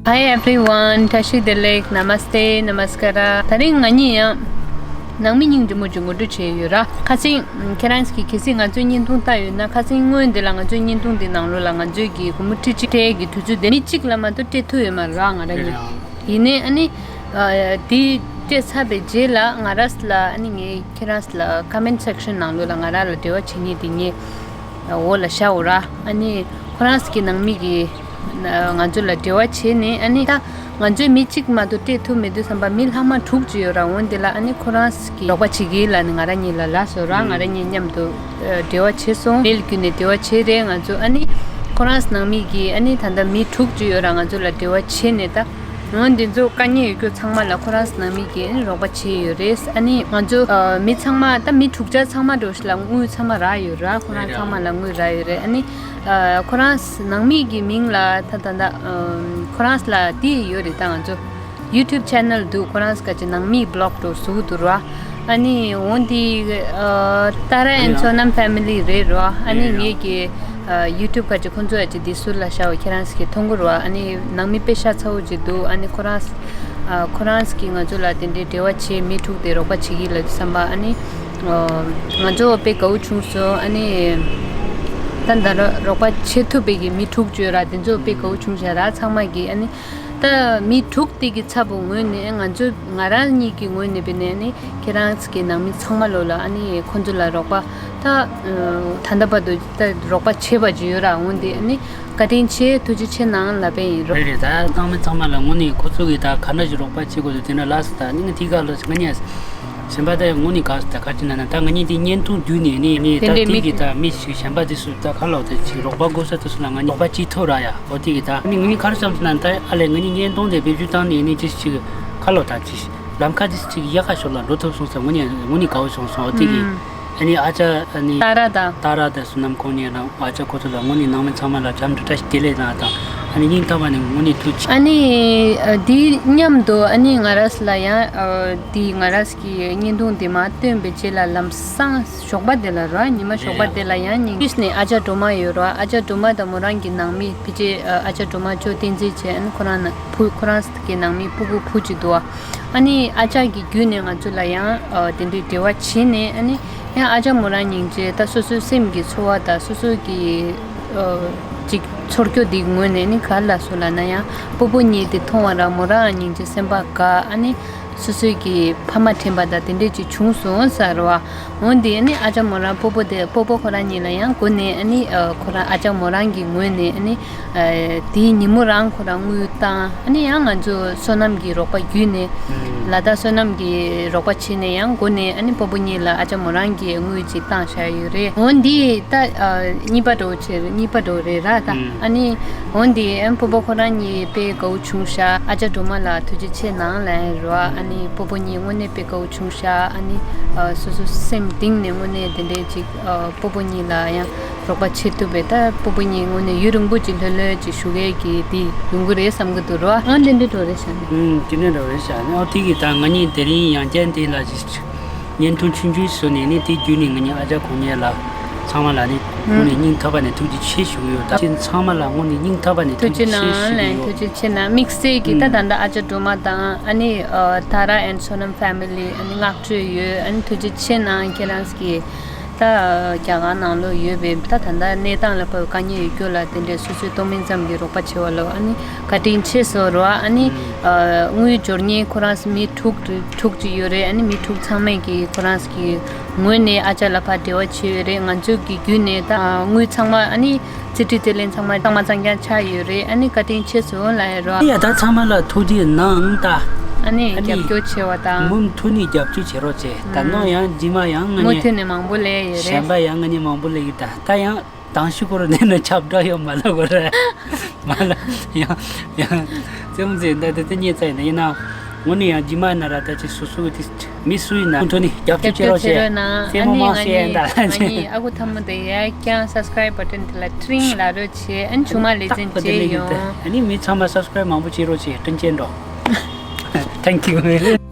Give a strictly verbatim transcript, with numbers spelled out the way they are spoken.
Hi everyone, བཀྲ་ཤིས་བདེ་ལེགས། Namaste, Namaskara. དེ་རིང་ང་གཉིས་ཡང་ནང་མི་སྙིང་རྗེ་མོ་ཅིག་ངོ་སྤྲོད་བྱས་ཡོད་ར། ཁ་སང་ཁྱེད་རང་གིས་གལ་སྲིད་ང་ཚོའི་བརྙན་ཐུང་ལྟ་ཡོད་ན། ཁ་སང་སྔོན་འདི་ལ་ང་ཚོའི་བརྙན་ཐུང་འདི་ནང་ལོགས་ལ་ང་ཚོའི་གི་སྒོར་མོ་ཁྲི་གཅིག་སྤྲད་ཀྱི་དུས་ཚོད་དེ་མི་གཅིག་ལ་མ་གཏོགས་སྤྲད་ཐུབ་ཡོད་མ་རེད་ར། ང་རང་གཉིས་ཡིན་ནའི་ཨ་ནི་ཨ་དེ་སྤྲད་ཚར་བའི་རྗེས་ལ་ང་རང་ལ་ཨ་ནི་ངས་ཁྱེད་རང་ལ་comment section ནང་ལོགས་ལ་ང་རང་ལ་འབྲེལ་བ་བྱེད་མཁན་དེ་ངས་འོག་ལ་བཞག་ཡོད་ར། ཨ་ནི་ཁོ་རང་གི་ནང་མི་གིས་ང་ཚོ་ལ་འབྲེལ་བ་བྱས་ནས། ཨ་ནི་ད་ང་ཚོའི་མི་གཅིག་མ་གཏོགས་སྤྲད་ཐུབ་མེད་དུས་ཙམ་པ་མི་ལྷག་མ་དྲུག་ཅིག་ཡོད་ར། འོ་འདི་ལ་ཨ་ནི་ཁོ་རང་གིས་རོགས་པ་བྱེད་ཀྱི་ལབ་ནས་ང་རང་གཉིས་ལ་ལབ་སོང་ར། ང་རང་གཉིས་མཉམ་དུ་འབྲེལ་བ་བྱས་སོང་། མེལ་བརྒྱུད་ནས་འབྲེལ་བ་བྱས་རེད། ང་ཚོ་ཨ་ནི་ཁོ་རང་ནང་མི་གིས་ཨ་ནི་ད་ལྟ་མི་དྲུག་ཅིག་ཡོད་ར། ང་ཚོ་ལ་འབྲེལ་བ་བྱས་ནས་ད། འོ་འདི་ཚོ་དཀའ་ངལ་ཡོད་རྒྱུ་ཚང་མ་ལ་ཁོ་རང་ནང་མི་གིས་ཨ་ནི་རོགས་པ་བྱས་ཡོད་རེད། ཨ་ནི་ང་ཚོ་ཨ་མི་ཚང་མ་ད་མི་དྲུག་ཅུ་ཚང་མ་འགྲོ་ཞིག་ལ་དངུལ་ཚང་མ་རག་ཡོད་ར། ཁོ་རང་ཚང་མ་ལ་དངུལ་རག་ཡོད་རེད། ཨ་ནི་ཨ་ཁོ་རང་ནང་མི་གི་མིང་ལ་ད་ད་ད་ཨ་ཁོ་རང་ལ་དེ་ཡོད་རེད། ད་ང་ཚོ་YouTube channel འདུག་ཁོ་རང་ག་ཅི་ནང་མི་blog འགྲོ་བཟོ་གི་འདུག་ར། ཨ་ནི་འོ་འདི་ཨ་ཏཱ་ར་ཨེན་སོ་ནམ་family རེད་ར། ཨ་ནི་ངེད་ཀྱི་ཨ་YouTube ག་ཅི་ཁོང་ཚོ་ཡ་ཅི་འདི་ཟུར་ལ་བཞག་པ་ཁྱེད་རང་གིས་མཐོང་གི་རེད་བ། ཨ་ནི་ནང་མི་དཔེ་ཤ་ཚ་བོ་ཅིག་འདུག་ཨ་ནི་ཁོ་རང་ཨ་ཁོ་རང་གིས་ང་ཚོ་ལ་དེ་འདྲའི་འབྲེལ་བ་བྱས། མི་དྲུག་དེ་རོགས་པ་བྱེད་ཀྱི་ལབ་དུས་ཙམ་པ། ཨ་ནི་ཨ་ང་ཚོ་དཔེ་དགའ་བོ་བྱུང་སོང་། ཨ་ནི་ད་ད་རོགས་པ་བྱེད་ཐུབ་པའི་གི་མི་དྲུག་ཅིག་ཡོད་ར། དེ་ཚོ་དཔེ་དགའ་བོ་བྱུང་ཤག་ར། ཚང་མ་གིས་ཨ་ནི་ད་མི་དྲུག་དེ་གི་ཚབ་པོ་ངོས་ནས་ང་ཚོ་ང་རང་གཉིས་ཀྱི་ངོས་ནས་བྱས་ནས་ཨ་ནི་ཁྱེད་རང་གི་ནང་མི་ཚང་མ་ལོ་ལ་ཨ་ནི་ཁོང་ཚོ་ལ་རོགས་པ་ད་ད་ལྟ་བར་དུ་ད་རོགས་པ་བྱས་པ་ཅིག་ཡོད་ར། འོ་འདི་ཨ་ནི་བཀའ་དྲིན་ཆེ། ཐུགས་རྗེ་ཆེ་གནང་ལབ་པ་ཡིན་རོགས། རེད་རེད། ད་ནང་མི་ཚང་མ་ལ་དངོས་གནས་ཁོ་ཚོ་གིས་ད་ག་འདྲ་ཞིག་རོགས་པ་བྱེད་དགོས་འདུག་དེ་འདྲ་ལབ་སོང་། ད་ནི་ང་དེ་ག་ལ་ང་གཉིས་གཞན་པ་ད་དངོས་གནས་ག་ད་ག་ཅི་ན་ན་ད་ང་གཉིས་དེ་བརྙན་ཐུང་བརྒྱུད་ནས་ནི་ནི་ད་དེ་འདྲའི་དེ་མི་གི་ད་མི་ཞིག་གཞན་པ་དེ་ཚོ་ད་ག་ལོག་དེ་ཅིག་རོགས་པ་དགོས་ས་དེ་ཚོ་ལ་ང་གཉིས་རོགས་པ་བྱེད་ཐུབ་ར་ཡ། འོ་དེ་གི་ད་ནི་ང་གཉིས་ག་རེ་བསམ་སོང་ན། ད་ཨ་ལས་ང་གཉིས་བརྙན་ཐུང་དེ་བེད་སྤྱོད་བཏང་ནས་ནི་ཅི་ཞིག་ག་ལོག་ད་ཅི་ལམ་ཁ་དེ་ཅིག་ཡག་ག་ཞོར་ལ་འགྲོ་ཐུབ་སོང་ཟེར། ངོ་ནས་ངོ་ནས་དགའ་བོ་བྱུང་སོང་། འོ་དེ་གི་ཨ་ནི་ཨ་ཅག་ཨ་ནི་ཏཱ་ར་དང་ཏཱ་ར་དང་བསོད་ནམས་ཁོང་གཉིས་དང་ཨ་ཅག་ཁོ་ཚོ་ལ་དངོས་གནས་ནང་མི་ཚང་མ་ལ་འཚམས་འདྲི་བཀྲ་ཤིས་བདེ་ལེགས་གནང་དང་། ཨ་ནི་སྙིང་ཐག་པ་ནས་དངོས་གནས་ཐུགས་རྗེ་ཆེ། ཨ་ནི་ཨ་འདི་མཉམ་དུ་ཨ་ནི་ང་རང་ལ་ཡང་ཨ་འདི་ང་རང་གི་བརྙན་ཐུང་འདི་མར་བཏོན་པའི་རྗེས་ལ་ལམ་སང་ཞོགས་པ་དེ་ལ་ར། ཉི་མ་ཞོགས་པ་དེ་ལ་ཡང་སྙིང་ཕྱིས་ནས་ཨ་ཅག་སྒྲོལ་མ་ཡོད་ར། ཨ་ཅག་སྒྲོལ་མ་དང་མོ་རང་གི་ནང་མི་ཕལ་ཆེར་ཨ་ཅག་སྒྲོལ་མ་ཅོ་བསྟན་འཛིན་བྱས། ཨ་ནི་ཁོ་རང་ན་བུ་ཁོ་རང་གི་ནང་མི་སྤོ་བོ་བུ་གཅིག་འདུག་ཨ། ཨ་ནི་ཨ་ཅག་གི་བརྒྱུད་ནས་ང་ཚོ་ལ་ཡང་ཨ་དེ་འདྲའི་འབྲེལ་བ་བྱས་ནས། ཨ་ནི་ཡང་ཨ་ཅག་མོ་རང་སྙིང་རྗེ་ད་སོ་སོའི་སེམས་ཀྱི་ཚོར་བ་དང་སོ་སོ་གི་ཨ་ཅིག་ཚོར་སྐྱོ་འདི་ངོས་ནས་ནི་ག་ལ་སོ་ལ་ན་ཡང་སྤོ་བོ་གཉིས་དེ་མཐོང་བ་ར། མོ་རང་སྙིང་རྗེ་སེམས་པ་དགའ། ཨ་ནི་སོ་སོའི་གི་ཕ་མ་དྲན་པ་དང་དེ་འདྲས་ཅིག་བྱུང་སོང་ཟེར་བ། འོན་ཏེ་ཨ་ནི་ཨ་ཅག་མོ་རང་སྤོ་བོ་དེ་སྤོ་བོ་ཁོ་རང་གཉིས་ལ་ཡང་སྒོ་ནས་ཨ་ནི་ཨ་ཁོ་རང་ཨ་ཅག་མོ་རང་གི་ངོས་ནས་ཨ་ནི་ཨ་དེའི་ཉིན་མོ་རང་ཁོ་རང་དངུལ་བཏང་། ཨ་ནི་ཡང་ང་ཚོ་བསོད་ནམས་ཀྱི་རོགས་པ་བརྒྱུད་ནས་ལ་དྭགས་བསོད་ནམས་ཀྱི་རོགས་པ་བྱས་ནས་ཡང་སྒོ་ནས་ཨ་ནི་སྤོ་བོ་གཉིས་ལ་ཨ་ཅག་མོ་རང་གིས་དངུལ་ཅིག་བཏང་བཞག་ཡོད་རེད། འོན་ཏེ་ད་ཨ་གཉིས་པ་འགྲོ་བྱས་གཉིས་པ་འགྲོ་རེད་ར་ད། ཨ་ནི་འོན་ཏེ་ཨ་སྤོ་བོ་ཁོ་རང་གཉིས་དཔེ་དགའ་བོ་བྱུང་ཤག་ཨ་ཅག་སྒྲོལ་མ་ལ་ཐུགས་རྗེ་ཆེ་གནང་ལབ་ཡིན་རོ། ཨ་ནི་སྤོ་བོ་གཉིས་དངོས་གནས་དཔེ་དགའ་བོ་བྱུང་ཤག་ཨ་ནི་ཨ་སོ་སོ་སེམས་གཏིང་ནས་དངོས་གནས་དེ་འདྲའི་ཅིག་ཨ་སྤོ་བོ་གཉིས་ལ་ཡང་རོགས་པ་བྱེད་ཐུབ་པའི་ད་སྤོ་བོ་གཉིས་དངོས་གནས་ཡུན་རིང་པོ་ཅིག་ལྷོད་ལྷོད་ཅིག་བཞུགས་ཡས་ཀྱི་དེ་ཡོང་གི་རེད་བསམ་གི་འདུག་རོ། ཨ་འདི་འདྲ་འགྲོ་རེད་ཤག་ནི། ཨུམ་དེ་འདྲ་འགྲོ་རེད་ཤག་ནི། ཨོ་དེ་གི་ད་ང་གཉིས་དེ་རིང་ཡང་བསྐྱར་དེ་ལ་ཅིག་བརྙན་ཐུང་ཆུང་ཆུང་བཟོས་ནས་ནི་དེ་བརྒྱུད་ནས་ང་གཉིས་ཨ་ཅག་ཁོང་གཉིས་ལ་ཚང་མ་ལ་ནི་དངོས་ནས་སྙིང་ཐག་པ་ནས་ཐུགས་རྗེ་ཆེ་ཞུ་གི་ཡོད། ད་ཁྱེད་ཚང་མ་ལ་དངོས་ནས་སྙིང་ཐག་པ་ནས་ཐུགས་རྗེ་ཆེ་ཞུ་གི་ཡོད། ཐུགས་རྗེ་ཆེ་གནང་། དམིགས་བསལ་གྱི་ད་ད་ལྟ་ཨ་ཅག་སྒྲོལ་མ་དང་ཨ་ནི་ཨ་ཏཱ་ར་ཨེན་སོ་ནམ་ཕེ་མི་ལི་ཨ་ནི་བསྔགས་བརྗོད་ཡོད། ཨ་ནི་ཐུགས་རྗེ་ཆེ་གནང་། ཁྱེད་རང་གི་ད་རྒྱ་གར་ནང་ལོགས་ཡོད་པའི་ད་ད་ལྟ་གནས་སྟངས་ལ་བབ་དཀའ་ངལ་ཡོད་རྒྱུ་ལ་དེ་འདྲའི་སོ་སོའི་སྟོབས་མིན་ཙམ་གྱི་རོགས་པ་བྱེད་པ་ལ་ཨ་ནི་བཀའ་དྲིན་ཆེ་ཟེར་རོ། ཨ་ནི་ཨ་དངུལ་འབྱོར་མཁན་ཁོ་རང་མི་དྲུག་དྲུག་ཅིག་ཡོད་རེད། ཨ་ནི་མི་དྲུག་ཚང་མས་ཀྱི་ཁོ་རང་གི་ངོས་ནས་ཨ་ཅག་ལ་ཕར་འབྲེལ་བ་བྱས་ཡོད་རེད། ང་ཚོ་གི་བརྒྱུད་ནས་ད་དངུལ་ཚང་མ་ཨ་ནི་རྩིས་ཁྲི་རྩིས་ལེན་ཚང་མ་གཙང་མ་གཙང་རྐྱང་ཆགས་ཡོད་རེད། ཨ་ནི་བཀའ་དྲིན་ཆེ་ཟེར་ལབ་ཡོད་རོ། ཡ་ད་ཚང་མ་ལ་ཐུགས་རྗེ་གནང་ད། ཨ་ནི་ཨ་ནི་རྒྱབ་སྐྱོར་བྱེད་པ་དང་། མུ་མཐུད་ནས་རྒྱབ་སྐྱོར་བྱེད་རོགས་བྱེད། ད་ནང་ཡང་རྗེས་མ་ཡང་ང་མུ་མཐུད་ནས་མང་པོ་ལས་ཡོད་རེད། གཞན་པ་ཡང་ང་གཉིས་མང་པོ་ལས་ཡོད་ད། ད་ཡང་དང་ཤུ་གོ་ར་ནས་ན་ཁྱབ་བསྒྲགས་ཡོད་མ་ལ་གོ་ར་མ་ལ་ཡང་ཡང་ཙེ་མོ་ཙེ་ད་དེ་དེ་ཉེ་ཚ་ཡིན་ན་ཡིན་ན་ངོ་ནས་ཡང་རྗེས་མ་ན་ར་ད་ཅི་སུ་སུ་དེ་མི་སུ་ཡིན་ན་མུ་མཐུད་ནས་རྒྱབ་སྐྱོར་བྱེད་རོགས་བྱེད། ཙེ་མོ་མ་སེ་ཡིན་ད་ལ་ཅི་ཨ་ཁུ་ཐ་མོ་དེ་ཡ་ཀྱང་subscribe button དེ་ལ་ཀྲིང་ལ་རོགས་བྱེད། ཨ་ནི་ཆུང་མ་ལེ་ཚན་བྱེད་ཡོང་། ཨ་ནི་མི་ཚང་མ་subscribe མང་པོ་བྱེད་རོགས་བྱེད། བཀྲིན་ཆེ་འགྲོ། Thank you.